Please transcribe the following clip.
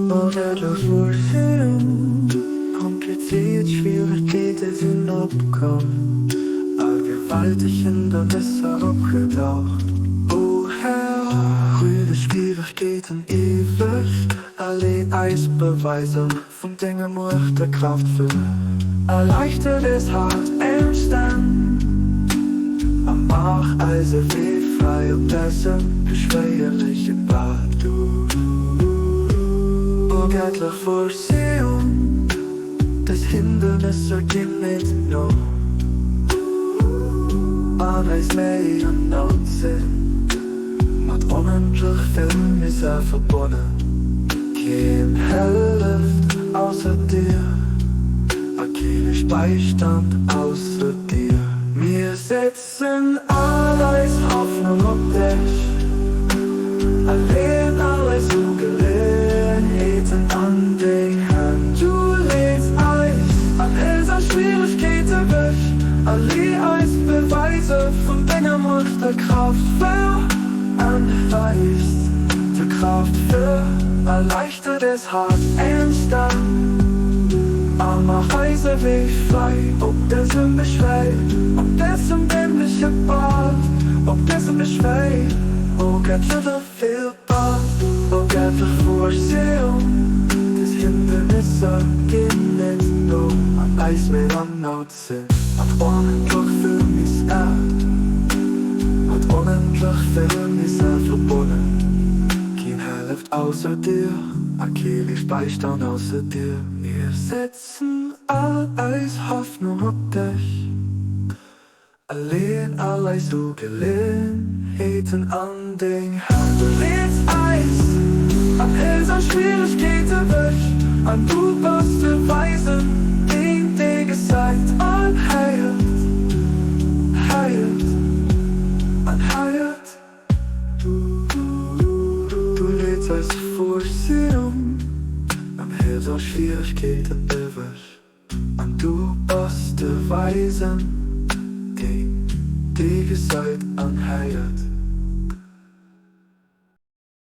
Onendlech Vorsehung, kompliziert Schwierigkeete sinn opkomm, a gewalteg Hindernisser opgedaucht. O Här, rühr des Schwierigkeeten ewech a lee eis Beweiser vun denger Muecht a Kraaft vir. Erleichter des haart Emstänn a maach eise Wee fräi op dësem beschwéierleche Pad. O gëttlech Vorsehung, des Hindernësser ginn nit no an eis Méi an Nout sinn mat onendlech vill Misär verbonnen. Keen hëlleft ausser dir a kee Beistand ausser dir. Mir setzen all eis Hoffnung op dech a leeën all eis Ugeleeënheeten an deng Hänn. Du leeds eis an hëls eis Schwieregkeete wech a lee eis Beweiser vun denger Muecht a Kraaft vir an weist der Kraaft vir erleichter des hart Emstänn a mach eise Wee fräi op dësem Beschwéi, op dësem dämleche Pad, op dësem Beschwéi, o Gett, vill Pad, o gëttlech Vorsehung, des Hindernisse ginn net no an eis méi an Nout sinn mat onendlech vill Misär, mat onendlech vill Misär verbonnen. Keen hëlleft ausser dir a kee leescht Beistand ausser dir. Mir setzen all eis Hoffnung op dech. A leeën all eis Ugeleeënheeten an deng Hänn. Du leeds eis an hëls eis Schwieregkeete wech, an du bass de Weisen, deen déi gesäit an héiert, héiert an héiert. Du leeds eis Vorsehung an hëls eis Schwieregkeeten ewech. An du bass de Weisen, deen déi gesäit an héiert.